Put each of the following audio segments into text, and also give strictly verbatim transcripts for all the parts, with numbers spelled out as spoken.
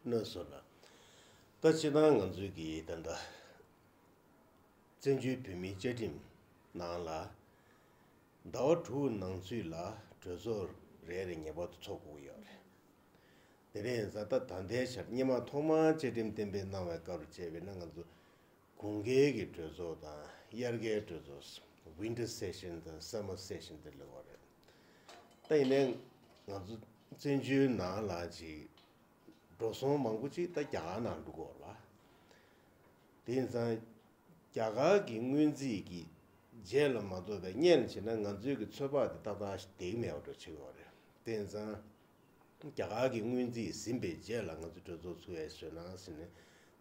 གནང་སོང་ལ། ད་སྤྱིར་བཏང་ང་ཚོའི་གི་ད་ལྟ་བཙན་བྱོལ་བོད་མིའི་བཅའ་ཁྲིམས་ནང་ལ་ཟླ་བ་དྲུག་ནང་ཚུད་ལ་གྲོས་ཚོགས་རེ་རེ་ངེས་པར་དུ་ཚོགས་དགོས་ཀྱི་ཡོད་རེད། དེ་རིང་ཡིན་ཙང་ད་ད་ལྟའི་ཆར་སྔོན་མ་ཐོག་མར་བཅའ་ཁྲིམས་གཏན་འབེབས་གནང་བའི་སྐབས་ལ་བྱས་པས་ན་ང་ཚོ་དགུན་ཁའི་གི་གྲོས་ཚོགས་དང་དབྱར་ཁའི་གྲོས་ཚོགས། Winter Session དང་Summer Session དེ་ལབ་པ་རེད། ད་ཡིན་ནའི་ང་ཚོ་བཙན་བྱོལ་ནང་ལ་ཅིག་འགྲོ་སོང་མང་པོ་ཅིག་ད་རྒྱ་གར་ནང་འགྲོ་གི་ཡོད་རེད་བ། དེ་ཡིན་ཙང་རྒྱ་གར་གྱི་སྔོན་རྩིས་ཀྱི་རྗེས་ལ་མ་གཏོགས་པའི་སྔོན་ལ་བྱས་ན་ང་ཚོའི་གི་ཚོད་དཔག་དེ་ཏག་ཏག་ཞིག་བསྡད་ཀྱི་མེད་པ་འདྲ་བྱེད་ཀྱི་ཡོད་རེད། དེ་ཡིན་ཙང་རྒྱ་གར་གྱི་སྔོན་རྩིས་ཟིན་པའི་རྗེས་ལ་ང་ཚོ་གྲོས་ཚོགས་ཚུགས་ཡས་བཟོས་ན་ཟེར་ནས།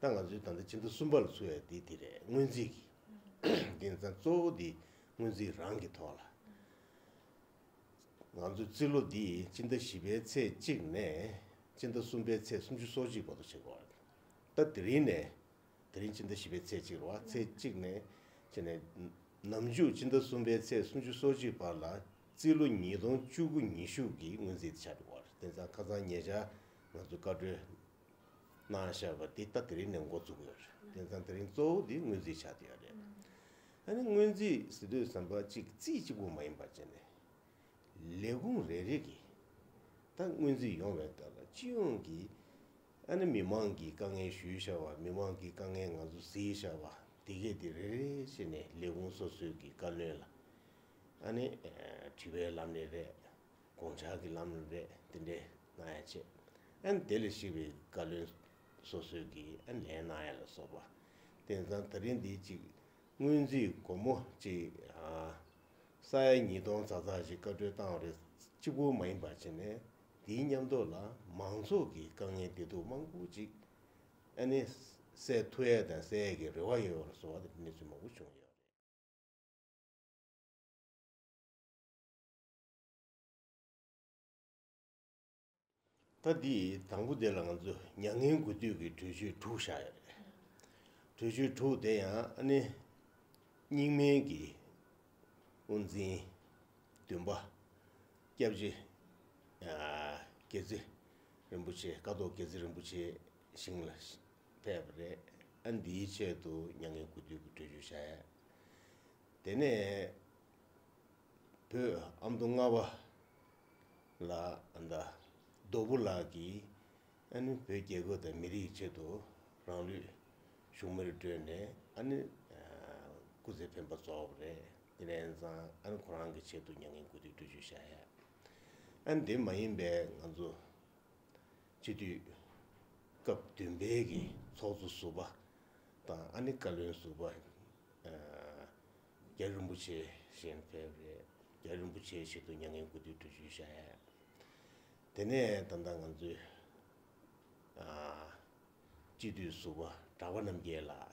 ད་ང་ཚོའི་ད་ལྟ་ཕྱི་ཟླ་གསུམ་པ་ལ་ཚུགས་ཡས་དེ་དེ་རེད། སྔོན་རྩིས་ཀྱི། དེ་ཡིན་ཙང་གཙོ་བོ་དེ་སྔོན་རྩིས་རང་གི་ཐོག་ལ། ང་ཚོའི་རྩིས་ལོ་འདི་སྤྱི་ཟླ་བཞི་པའི་ཚེས་གཅིག་ནས་སྤྱི་ཟླ་གསུམ་པའི་ཚེས་སུམ་ཅུ་སོ་གཅིག་བར་དུ་བྱེད་དགོས་པ་རེད། ད་དེ་རིང་ནས། དེ་རིང་སྤྱི་ཟླ་བཞི་པའི་ཚེས་གཅིག་རེད་བ། ཚེས་གཅིག་ནས་བྱས་ནས་ནམ་མཇུག་སྤྱི་ཟླ་གསུམ་པའི་ཚེས་སུམ་ཅུ་སོ་གཅིག་བར་ལ་རྩིས་ལོ་ཉིས་སྟོང་བཅུ་དགུ་ཉི་ཤུ་གི་སྔོན་རྩིས་དེ་ཆགས་འགྲོ་བ་རེད། དེ་ཙང་ཁ་སང་ཉེ་ཆར་ང་ཚོས་བཀའ་འཁྲོལ་གནང་བཞག་པ་དེ་ད་དེ་རིང་ནས་འགོ་བཙུགས་ཡོད་རེད། དེ་ཙང་དེ་རིང་གཙོ་བོ་དེ་སྔོན་རྩིས་ཆགས་བསྡད་ཡོད་རེད། ཨ་ནི་སྔོན་རྩིས་ཟེར་དུས་ཙམ་པ་གཅིག་རྩིས་གཅིག་པོ་མ་ཡིན་པ་བྱས་ནས། ལས་ཁུངས་རེ་རེ་གིས་ད་སྔོན་རྩིས་ཡོང་བའི་སྐབས་ལ་སྤྱི་ཡོངས་ཀྱི་ཨ་ནི་མི་མང་གིས་དཀའ་ངལ་ཞུས་བཞག་པ། མི་མང་གིས་དཀའ་ངལ་ང་ཚོ་གཟིགས་བཞག་པ་དེ་གས་དེ་རེ་རེ་བྱས་ནས་ལས་ཁུངས་སོ་སོའི་གི་བཀའ་བློན་ལ་ཨ་ནི་དྲི་བའི་ལམ་ནས་རེད། དགོངས་འཆར་གྱི་ལམ་ནས་རེད། དེ་འདྲས་གནང་ཡ་བྱས། ཨ་ནི་དེ་ལས་གཞིགས་པའི་བཀའ་བློན་སོ་སོའི་གི་ཨ་ནི་ལན་གནང་ཡ་ལ་སོགས་པ། དེང་སང་ད་རིང་འདི་གཅིག་སྔོན་རྩིས་སྒོར་མོ་གཅིག་ཨ། ས་ཡ་ཉིས་སྟོང་ཙག་ཙག་ཞིག་བཀའ་འཁྲོལ་བཏང་བ་རེད། གཅིག་པོ་མ་ཡིན་པ་བྱས་ནས་དེའི་མཉམ་དུ་ལ་མང་ཚོགས་ཀྱི་དཀའ་ངལ་བདེ་སྡུག་མང་པོ་ཅིག་ཨ་ནི་སེལ་ཐུབ་ཡས་དང་སེལ་ཡས་ཀྱི་རེ་བ་ཡོད་པར་བཟོ་བ་དེ་གནས་ཚུལ་མང་པོ་བྱུང་ཡོད་རེད། ད་འདི་དང་པོ་དེ་ལ་ང་ཚོས་མྱ་ངན་གུས་འདུད་ཀྱི་གྲོས་ཆོད་དྲུག་བཞག་ཡོད་རེད། གྲོས་ཆོད་དྲུག་དེ་ཡང་ཨ་ནི་རྙིང་མའི་གི་དབུ་འཛིན་བདུན་པ་སྐྱབས་རྗེ་ཨ་དགེ་རྩེ་རིན་པོ་ཆེ། ཀཿཐོག་དགེ་རྩེ་རིན་པོ་ཆེ་ཞིང་ལ་ཕེབས་པ་རེད། ཨ་འདིའི་ཆེད་དུ་མྱ་ངན་གུས་འདུད་ཀྱི་གྲོས་ཆོད་བཞག་ཡ། དེ་ནས་བོད་ཨ་མདོ་རྔ་བ་ལ་ཨ་ད་རྡོ་བུ་ལགས་ཀྱིས་ཨ་ནི་བོད་རྒྱལ་ཁབ་དང་མི་རིགས་ཆེད་དུ་རང་ལུས་ཤུལ་མེར་སྤྲད་ནས་ཨ་ནི་སྐུ་ཚེ་འཕེན་པ་རྫོགས་པ་རེད། དེ་ནས་ཙང་ཨ་ནི་ཁོ་རང་གི་ཆེད་དུ་མྱ་ངན་གུས་འདུད་གྲོས་ཆོད་བཞག་ཡ། ཨ་ནི་དེ་མ་ཡིན་པའི་ང་ཚོ་སྤྱི་འཐུས་སྐབས་བདུན་པའི་གི་ཚོགས་གཙོ་ཟུར་པ་དང་ཨ་ནི་བཀའ་བློན་ཟུར་པ་ཨ་རྒྱལ་རིན་པོ་ཆེ་ཞིང་ཕེབས་རེད། རྒྱལ་རིན་པོ་ཆེའི་ཆེད་དུ་མྱ་ངན་གུས་འདུད་གྲོས་ཆོད་བཞག་ཡ། དེ་ནས་ད་ལྟ་ང་ཚོའི་ཨ་སྤྱི་འཐུས་ཟུར་པ་གྲགས་པ་རྣམ་རྒྱལ་ལགས།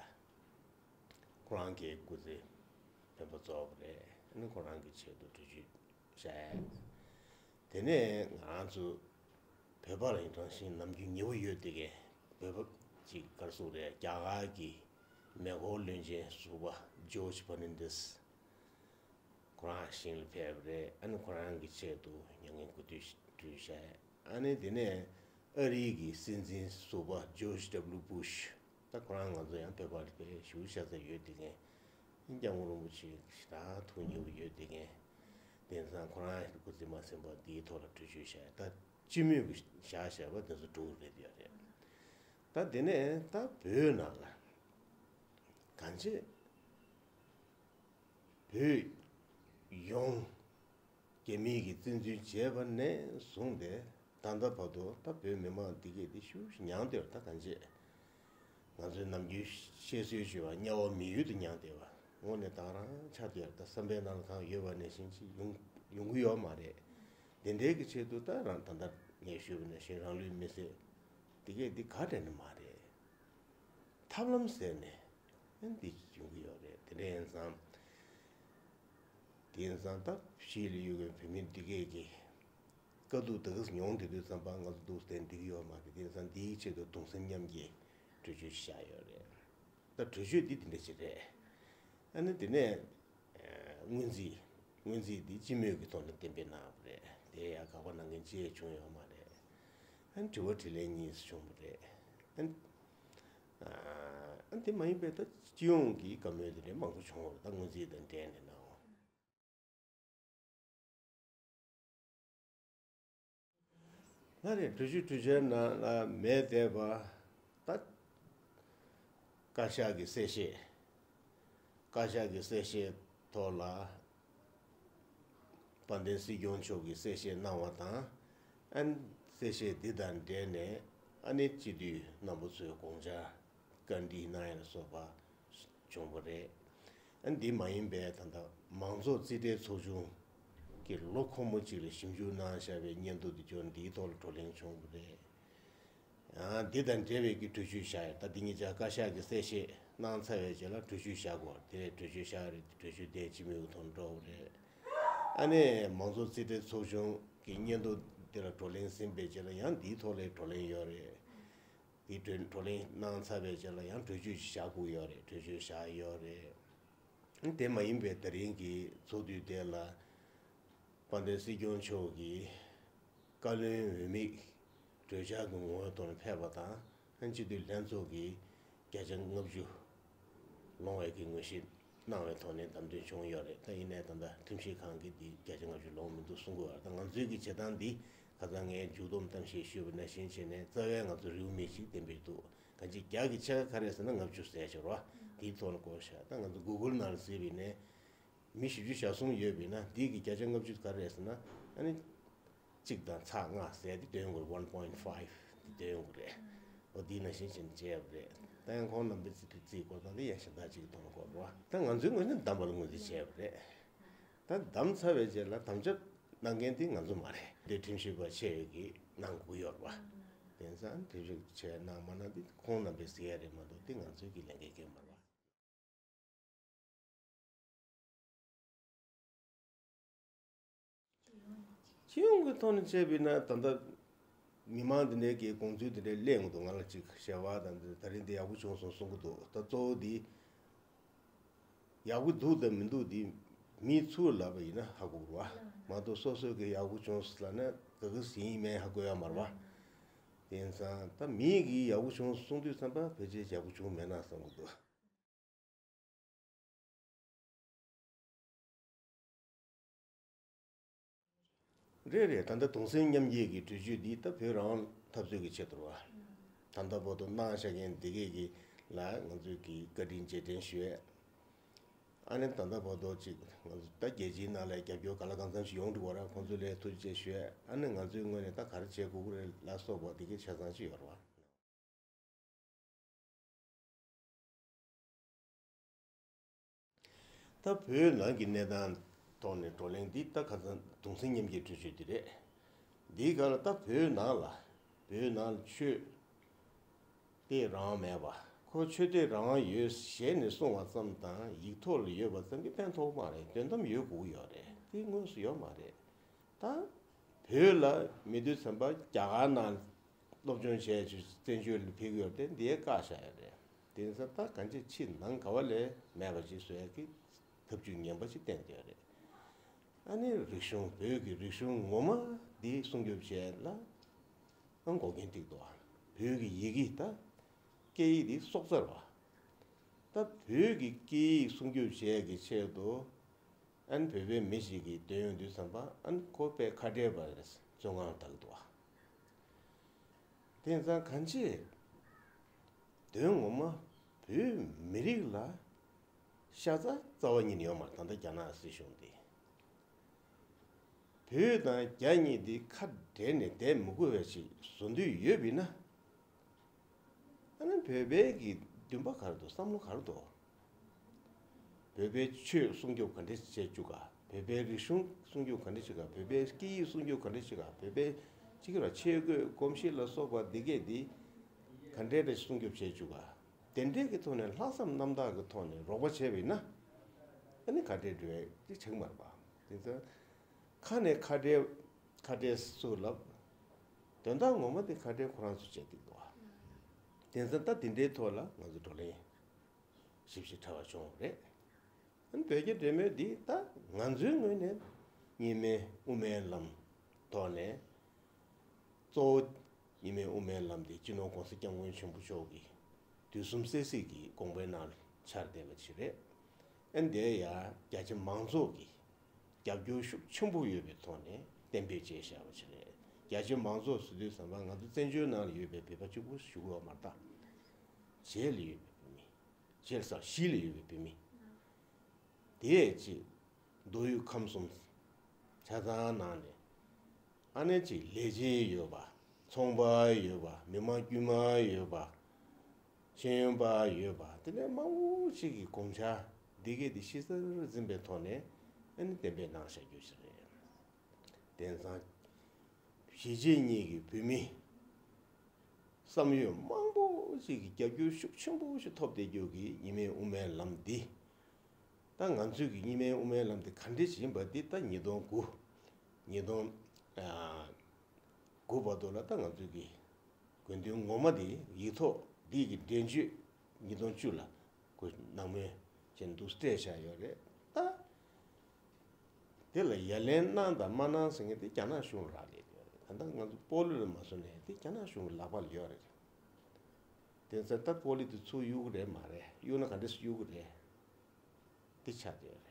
ཁོ་རང་གི་སྐུ་ཚེ་འཕེན་པ་རྫོགས་པ་རེད། ཨ་ནི་ཁོ་རང་གི་ཆེད་དུ་གྲོས་ཆོད་བཞག་ཡ། དེ་ནས་ང་ཚོ་བོད་པ་ལ་ཡིན་རང་བཞིན་ནམ་རྒྱུན་ཉེ་བོ་ཡོད་དེ་གས། བོད་པ་ཅིག་ག་རེ་ཟེར་དགོས་རེད། རྒྱ་གར་གྱི་མེ་འཁོར་བློན་ཆེན་ཟུར་པ་ཇོརྗ་ཕར་ནན་ཌེས། ཁོ་རང་ཞིང་ལ་ཕེབས་པ་རེད། ཨ་ནི་ཁོ་རང་གི་ཆེད་དུ་མྱ་ངན་གུས་འདུད་གྲོས་བཞག་ཨ་ནི་དེ་ནས་ཨ་རི་གི་སྲིད་འཛིན་ཟུར་པ་ཇོརྗ་ཌབ་ལུ་བྷུཤ། ད་ཁོ་རང་ང་ཚོ་ཡང་བོད་པ་ལ་དཔེ་ཞེ་པོ་ཤ་ཚ་ཡོད་དེ་གས། སྐྱབས་མགོན་རིན་པོ་ཆེ་ཞེ་དྲག་ཐུགས་མཉེས་པོ་ཡོད་དེ་གས། དེང་སང་ཁོ་རང་སྐུ་ཚེ་མ་ཟིན་པར་འདིའི་ཐོག་ལ་གྲོས་ཆོད་བཞག་ད་སྤྱི་མོས་ཀྱི་བཞག་བཞག་པ་དེ་ཚོ་འགྲོ་གི་རེད་ཡོད་རེད། ད་དེ་ནས་ད་བོད་ནང་ལ་གང་བྱེད། བོད་ཡོངས་རྒྱ་མིའི་གི་བཙན་འཛུལ་བྱས་པ་ནས་བཟུང་སྟེ་ད་ལྟ་བར་དུ་ད་བོད་མི་མང་འདི་གས་འདི་ཤུགས་ཤིག་མྱངས་བསྡད་པ་ད་གང་བྱེད། ང་ཚོའི་ནམ་རྒྱུན་བཤད་སྲོལ་བྱས་པ་དམྱལ་བ་མི་ཡུལ་དུ་མྱངས་བསྡད་པ་དངོས་གནས་ད་རང་ཆགས་བསྡད་ཡ་ད་བསམ་པའི་ནང་ལ་གང་ཡོད་པ་ནང་བཞིན་ཅིག་ཡོང་ཡོང་གི་ཡོད་མ་རེད། དེ་འདྲའི་གི་ཆེད་དུ་ད་རང་ད་ལྟ་ངས་ཞུས་པ་ནང་བཞིན་རང་ལུས་མེར་སྲེག་འདི་གས་འདི་ག་འདྲ་ནི་མ་རེད། ཐབས་ལམ་ཟེར་ནས་ཨ་འདི་ཡོང་གི་ཡོད་རེད། དེ་འདྲ་ཡིན་ཙང་། དེ་ཡིན་ཙང་ད་གཞིས་ལ་ཡོད་པའི་བོད་མི་འདི་གས་ཀྱི་དཀའ་སྡུག་ད་ག་ཟེ་མྱོང་བསྡད་དུས་ཙམ་པ་ང་ཚོ་འདུག་སེ་བསྡད་ཀྱི་ཡོད་མ་རེད། དེ་ཡིན་ཙང་འདིའི་ཆེད་དུ་གདུང་སེམས་མཉམ་སྐྱེད་གྲོས་ཆོད་བཞག་ཡོད་རེད། ད་གྲོས་ཆོད་འདི་དེ་འདྲ་ཞིག་རེད། ཨ་ནི་དེ་ནས་སྔོན་རྩིས། སྔོན་རྩིས་འདི་སྤྱི་མོས་ཀྱི་ཐོག་ནས་གཏན་འབེབས་གནང་བ་རེད། དེ་ཡང་དགག་པ་གནང་མཁན་ཅི་ཡང་བྱུང་ཡོད་མ་རེད། ཨ་ནི་དྲི་བ་དྲིས་ལན་གཉིས་བྱུང་བ་རེད། ཨ་ནི་ཨ་ནི་དེ་མ་ཡིན་པའི་ད་སྤྱི་ཡོངས་ཀྱི་བཀའ་མོལ་དེ་འདྲའི་མང་པོ་བྱུང་བ་རེད། ད་སྔོན་རྩིས་དང་འབྲེལ་ནས་གནང་བ། ལགས་རེད། གྲོས་ཆོད་གྲོས་འཆར་ནང་ལ་མེད་བསྡད་པ་ད། བཀའ་ཤག་གི་གསལ་བཤད། བཀའ་ཤག་གི་གསལ་བཤད་ཐོག་ལ། དཔལ་ལྡན་སྲིད་སྐྱོང་མཆོག་གིས་གསལ་བཤད་གནང་བ་དང་། ཨ་ནི་གསལ་བཤད་འདི་དང་འབྲེལ་ནས་ཨ་ནི་སྤྱི་འཐུས་རྣམ་པ་ཚོས་དགོངས་འཆར་བཀའ་འདྲི་གནང་ཡ་ལ་སོགས་པ་བྱུང་བ་རེད། ཨ་ནི་འདི་མ་ཡིན་པའི་ད་ལྟ་མང་ཚོགས་རྩིས་ཁྲའི་ཚོགས་ཆུང་གིས་ལོ་འཁོར་མོ་གཅིག་ལ་ཞིབ་འཇུག་གནང་བཞག་པའི་སྙན་ཐོ་འདི་ཚོ་འདིའི་ཐོག་ལ་བགྲོ་གླེང་བྱུང་བ་རེད། ཡང་འདི་དང་འབྲེལ་བའི་གི་གྲོས་ཆོད་བཞག་ཡོད། ད་འདི་ཉིད་ཀྱང་བཀའ་ཤག་གི་གསལ་བཤད་གནང་ཚར་བའི་རྗེས་ལ་གྲོས་ཆོད་བཞག་དགོས། དེ་གྲོས་ཆོད་བཞག་རེད། གྲོས་ཆོད་དེ་སྤྱི་མོས་ཀྱི་ཐོག་འགྲོ་དགོས་རེད། ཨ་ནི་མང་གཙོ་རྩིས་ཁྲའི་ཚོགས་ཆུང་གི་སྙན་ཐོ་འདི་ལ་བགྲོ་གླེང་ཟིན་པའི་རྗེས་ལ་ཡང་འདིའི་ཐོག་ལ་བགྲོ་གླེང་ཡོད་རེད། འདི་བགྲོ་བགྲོ་གླེང་གནང་ཚར་བའི་རྗེས་ལ་ཡང་གྲོས་ཆོད་ཅིག་བཞག་དགོས་ཡོད་རེད། གྲོས་ཆོད་བཞག་ཡོད་རེད། དེ་མ་ཡིན་པའི་ད་རིང་གི་ཚོགས་དུས་དེ་ལ་དཔལ་ལྡན་སྲིད་སྐྱོང་མཆོག་གིས་བཀའ་བློན་འོས་མི་གྲོས་འཆར་གྱི་ངོ་བོའི་ཐོག་ནས་ཕེབས་པ་དང་། ཨ་ནི་སྤྱི་འཐུས་ལྷན་ཚོགས་ཀྱིས་བརྒྱ་ཆ་ལྔ་བཅུ་ལོངས་པའི་གི་ངོས་བཞེས་གནང་བའི་ཐོག་ནས་བདམས་ཐོན་བྱུང་ཡོད་རེད། ད་ཡིན་ནའི་ད་ལྟ་ཁྲིམས་ཞིབ་ཁང་གིས་འདི་བརྒྱ་ཆ་ལྔ་བཅུ་ལོངས་མི་འདུག་གསུང་གི་ཡོད་རེད། ད་ང་ཚོའི་གི་བྱེད་སྟངས་འདི་ཁ་སང་ངས་མཇུག་སྡོམ་གཏམ་བཤད་ཞུས་པ་ནང་བཞིན་བྱས་ནས་རྩ་བའི་ང་ཚོ་རེའུ་མིག་ཅིག་བསྟན་པའི་འདུག་གང་ཅི་བརྒྱ་གི་ཕྱེད་ཀ་ག་རེ་ཟེར་ན་ལྔ་བཅུ་ཟེར་ཆོག་ར། དེའི་ཐོག་ནས་བཀོད་བཞག་ད་ང་ཚོ་གུ་གུལ་ནང་ལ་གཟིགས་པ་ཡིན་ནའི་མི་བཞི་བཅུ་ཞེ་གསུམ་ཡོད་པ་ཡིན་ན། དེའི་གི་བརྒྱ་ཆ་ལྔ་བཅུ་ག་རེ་རེད་ཟེར་ན། ཨ་ནི་གཅིག་དང་ཚེག་ལྔ་ཟེར་དེ་འདོན་དགོས་རེད། ཝན་པོ་ཡིན་ཕ་ཡིབ་དེ་འདོན་དགོས་རེད། འོ་དེ་ནང་བཞིན་བྱས་ནས་བྱས་པ་རེད། ད་ཡང་ཁོང་རྣམ་པའི་རྩིས་རྩིས་སྐོར་དང་དེ་ཡང་གཞན་དག་ཅིག་གི་ཐོག་ནས་བཀོད་རེད་བ། ད་ང་ཚོའི་ངོས་ནས་བདམས་པ་ལ་ངོས་འཛིན་བྱས་པ་རེད། ད་བདམས་ཚར་བའི་རྗེས་ལ་དམ་བཅའ་གནང་མཁན་དེ་ང་ཚོ་མ་རེད། དེ་ཁྲིམས་ཞིབ་པ་ཆེ་བས་ཀྱིས་གནང་དགོས་ཡོད་རེད་བ། དེང་སང་ཁྲིམས་ཞིབ་ཆེ་བས་གནང་མ་གནང་དེ་ཁོང་རྣམ་པས་གཟིགས་ཡ་རེད་མ་གཏོགས་དེ་ང་ཚོའི་གི་ལས་འགན་གང་ཡང་མ་རེད་བ། སྤྱི་ཡོངས་ཀྱི་ཐོག་ནས་བྱས་པ་ཡིན་ན་ད་ལྟ་མི་མང་དེ་འདྲའི་གི་དགོངས་ཚུལ་དེ་འདྲའི་གླེང་གི་འདུག་ང་ལ་ཅིག་ཞལ་པར་དང་དེ་ད་རིང་འདི་ཡག་པོ་བྱུང་སོང་གསུང་གི་འདུག་ད་གཙོ་བོ་འདི་ཡག་པོ་འདུག་དང་མི་འདུག་འདི་མི་ཚུར་ལབ་པ་ཡིན་ན་ཧ་གོ་གི་རེད་བ། མ་གཏོགས་སོ་སོ་གི་ཡག་པོ་བྱུང་ཟེར་ལབ་ན་ག་གི་ཟིན་ཡིན་མིན་ཧ་གོ་ཡ་མ་རེད་བ། དེང་སང་ད་མི་གིས་ཡག་པོ་བྱུང་གསུང་དུས་ཙམ་པ་ཕལ་ཆེར་ཡག་པོ་བྱུང་མེད་ན་བསམ་གི་འདུག་རེད་རེད། ད་ལྟ་གདུང་སེམས་མཉམ་སྐྱེད་ཀྱི་གྲོས་ཆོད་འདི་ད་བོད་རང་དབང་འཐབ་རྩོད་ཀྱི་ཆེད་དུ་རེད་བ། ད་ལྟ་བར་དུ་གནང་བཞག་མཁན་འདི་གས་ཀྱི་ལ་ང་ཚོས་ཀྱི་བཀའ་དྲིན་རྗེས་དྲན་ཞུ་ཡས། ཨ་ནི་ད་ལྟ་བར་དུ་ཅིག་ང་ཚོ་ད་རྒྱལ་སྤྱིའི་ནང་ལ་རྒྱབ་སྐྱོར་ག་ལ་གང་འཚམ་ཞིག་ཡོང་འགྲོ་བ་ར། ཁོང་ཚོ་ལ་ཐུགས་རྗེ་ཆེ་ཞུ་ཡས། ཨ་ནི་ང་ཚོའི་ངོས་ནས་ད་ག་རེ་བྱེད་དགོས་ཀྱི་རེད་ལ་སོགས་པ་འདི་གས་ཆ་ཚང་ཅིག་ཡོད་རེད་བ། ད་བོད་ནང་གི་གནས་སྟངས་ཐོག་ནས་བགྲོ་གླེང་འདི་ད་ཁ་སང་གདུང་སེམས་མཉམ་སྐྱེད་གྲོས་ཆོད་འདི་རེད། འདིའི་སྒང་ལ་ད་བོད་ནང་ལ་བོད་ནང་ལ་ཆོས་དད་རང་དབང་མེད་པ། ཁོ་ཆོས་དད་རང་དབང་ཡོད་ཞེས་ནས་གསུངས་པ་ཙམ་དང་ཡིག་ཐོག་ལ་ཡོད་པ་ཙམ་གྱིས་ཕན་ཐོགས་མ་རེད། དོན་དམ་ཡོད་དགོས་ཀྱི་ཡོད་རེད། དེ་དངོས་སུ་ཡོད་མ་རེད། ད་བོད་ལ་མི་དུས་ཚན་པ་རྒྱ་གར་ནང་སློབ་སྦྱོང་བྱས་ཆོས་བཙན་བྱོལ་ལ་ཕེབས་ཀྱི་ཡོད་རེད། འདི་ཡས་བཀག་བཞག་ཡོད་རེད། དེ་ཡིན་ཙང་ད་གང་ཅི་ཕྱི་ནང་ག་བ་ལས་མེད་པ་ཅིག་བཟོ་ཡ་གི་ཐབས་ཇུས་ངན་པ་ཅིག་བསྟན་བསྡད་ཡོད་རེད། ཨ་ནི་རིག་གཞུང་བོད་ཀྱི་རིག་གཞུང་ངོ་མ་འདི་སྲུང་སྐྱོབ་བྱས་ལ་ཨང་འགོག་རྐྱེན་ཐེབས་འདུག་ཨ་བོད་ཀྱི་ཡི་གེ་ད་སྐད་ཡིག་འདི་སྲོག་རྩ་རེད་བ། ད་བོད་ཀྱི་སྐད་ཡིག་སྲུང་སྐྱོབ་བྱས་ཀྱི་ཆེད་དུ་ཨ་ནི་བོད་པའི་མི་ཞིག་གིས་འདོན་ཡོང་དུས་ཙམ་པ་ཨ་ནི་ཁོ་དཔེ་ཁ་བྲལ་བ་རེད་བཙོན་ཁང་ལ་བསྡད་ཀྱི་འདུག་བ། དེ་ཙང་གང་ཅི་དོན་ངོ་མ་བོད་མི་རིགས་ལ་ཤ་ཚ་རྩ་བ་ཉིད་ནས་ཡོད་མ་རེད། ད་ལྟ་རྒྱ་ནག་སྲིད་གཞུང་འདི་བོད་དང་རྒྱ་གཉིས་འདི་ཁ་བྲལ་ནས་བསྡད་མི་དགོས་པ་ཞིག་བཟོ་འདོད་ཡོད་པ་ཡིན་ན། ཨ་ནི་བོད་པའི་གི་འདུན་པ་ག་རེ་འདུག་བསམ་བློ་ག་རེ་འདུག་བོད་པའི་ཆོས་སྲུང་སྐྱོབ་ག་འདྲས་བྱེད་བཅུག་ག་བོད་པའི་རིག་གཞུང་སྲུང་སྐྱོབ་ག་འདྲས་བྱེད་ག་བོད་པའི་སྐད་ཡིག་སྲུང་སྐྱོབ་ག་འདྲས་བྱེད་ག་བོད་པའི་ཅི་གི་ར་ཆས་གོས་གོམས་གཤིས་ལ་སོགས་པ་འདི་གས་འདི་ག་འདྲས་ར་སྲུང་སྐྱོབ་བྱེད་བཅུག་ག་དེ་འདྲས་ཀྱི་ཐོག་ནས་ལྷག་བསམ་རྣམ་དག་གི་ཐོག་ནས་རོགས་པ་བྱས་པ་ཡིན་ན། ཨ་ནི་ག་འདྲས་འགྲོ་ཡ་ཅིག་ཆགས་མ་རེད་པ། དེ་ཚོ་ཁ་ནས་ཁ་བྲལ་ཁ་བྲལ་སུ་ལབ། དོན་དག་ངོ་མ་དེ་ཁ་བྲལ་ཁོ་རང་ཚོ་བྱས་འདུག་ག་དེང་སང་ད་དེ་འདྲའི་ཐོག་ལ་ང་ཚོ་བགྲོ་གླེང་ཞིབ་ཞིབ་ཕྲ་བ་བྱུང་བ་རེད། ཨ་ནི་བོད་རྒྱ་འབྲེལ་མོལ་འདི་ད་ང་ཚོའི་ངོས་ནས་གཉིས་སྨན་དབུ་མའི་ལམ་ཐོག་ནས་གཙོ་བོ་ གཉིས་སྨན་དབུ་མའི་ལམ་དེ་སྤྱི་ནོར་༸གོང་ས་༸སྐྱབས་མགོན་ཆེན་པོ་མཆོག་གིས་དུས་གསུམ་སད་སེར་གྱི་དགོངས་པའི་ནང་ལ་འཆར་བསྡད་པ་ཞིག་རེད། ཨ་ནི་དེ་ཡང་རྒྱ་ཆེ་མང་ཚོགས་ཀྱི་རྒྱབ་སྐྱོར་ཤུགས་ཆེན་པོ་ཡོད་པའི་ཐོག་ནས་གཏན་འབེབས་བྱས་བཞག་པ་ཞིག་རེད། རྒྱ་ཆེ་མང་ཚོགས་ཟེར་དུས་ཙམ་པ་ང་ཚོ་བཙན་བྱོལ་ནང་ལ་ཡོད་པའི་བོད་པ་གཅིག་པུ་ཞུ་དགོས་པ་མ་རེད་ད། རྗེས་ལ་ཡོད་པའི་བོད་མི། རྗེས་ལ་ས་གཞིས་ལ་ཡོད་པའི་བོད་མི། དེ་ཡས་ཅིག་མདོ་དབུས་ཁམས་གསུམ་ཆ་ཚང་ནང་ནས་ཨ་ནེ་ཅིག་ལས་བྱེད་ཡོད་པ། ཚོང་པ་ཡོད་པ། མི་མང་དཀྱུས་མ་ཡོད་པ། ཤེས་ཡོན་པ་ཡོད་པ། དེ་ནས་མང་པོ་ཞིག་གིས་དགོངས་འཆར་འདི་གས་དེ་ཤེས་གསལ་འཛིན་པའི་ཐོག་ནས་ཨ་ནི་གཏན་འབེབས་གནང་བཞག་རྒྱུ་ཞིག་རེད། དེང་སང་གཞིས་བྱེས་གཉིས་ཀྱི་བོད་མི་བསམ་ཡོད་མང་པོ་ཞིག་གིས་རྒྱབ་སྐྱོར་ཤུགས་ཆེན་པོ་ཞིག་ཐོབ་བསྡད་རྒྱུ་གི་གཉིས་སྨན་དབུ་མའི་ལམ་འདི། ད་ང་ཚོས་ཀྱི་གཉིས་སྨན་དབུ་མའི་ལམ་དེ་ག་འདྲས་ཡིན་པ་འདི་ད་ཉིས་སྟོང་དགུ། ཉིས་སྟོང་དགུ་བར་དུ་ལ་ད་ང་ཚོས་ཀྱི་དགོས་འདུན་ངོ་མ་དེ་ཡིག་ཐོག་འདི་གི་འགྲེལ་བརྗོད་ཉིས་སྟོང་བཅུ་ལ་ཁོ་ནང་མོལ་བྱས་འདུག་སྤྲད་བཞག་ཡོད་རེད་ད། དེ་ལ་ཡ་ལན་གནང་དང་མ་གནང་ཟེར་མཁན་དེ་རྒྱ་ནག་གཞུང་ལ་རག་ལས་ཡོད་རེད། ད་ལྟ་ང་ཚོ་སྤོ་ལོ་ལ་མ་སོང་ནས་དེ་རྒྱ་ནག་གཞུང་གི་ལག་པ་ལ་ཡོད་རེད། དེ་ཚོ་ད་སྤོ་ལོ་དེ་ཚུར་གཡུག་གི་རེད་མ་རེད། གཡུག་ན་ག་འདྲས་གཡུག་གི་རེད། དེ་ཆགས་བསྡད་ཡོད་